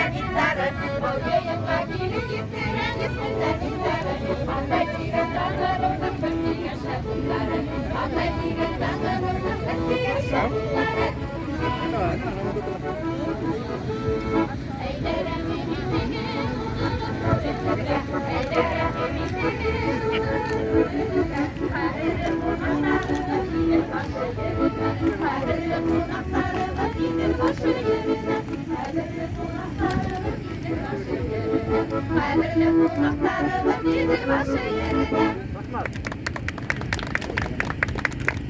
Был йыйынға килеп етте Рәнис меңдәр-меңдәре. Атай тигән таңырының бер тигән шәп улдары. Атай тигән таңырының бер тигән шәп улдары. Әйҙә рәхим итегеҙ, уҙығыҙ түребеҙгә. Әйҙә рәхим итегеҙ, уҙығыҙ түребеҙгә. Ҡәҙерле ҡунаҡтарыбыҙ килер башы еренә. Ҡәҙерле ҡунаҡтарыбыҙ килер башы еренә. Ҡәҙерле ҡунаҡтарыбыҙ килер башы еренә. Ҡәҙерле ҡунаҡтарыбыҙ килер башы еренә.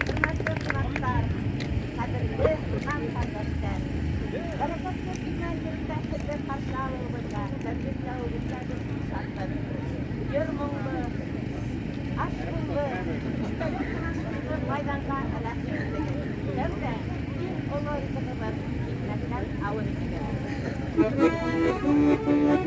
Хөрмәтле ҡунаҡтар, ҡәҙерле туған-ҡәрҙәштәр! Бәрәкәтле Имән ерендә һеҙҙе ҡаршы алыуыбыҙға, тәбрикләүебеҙгә беҙ бик шатбыҙ. Йыр-моңло, аш-һыулы, өҫтәлек менән тулы майҙанға рәхим итегеҙ. Тәүҙә иң оло ризығыбыҙ, икмәктән ауыҙ итегеҙ. Рәхим итегеҙ.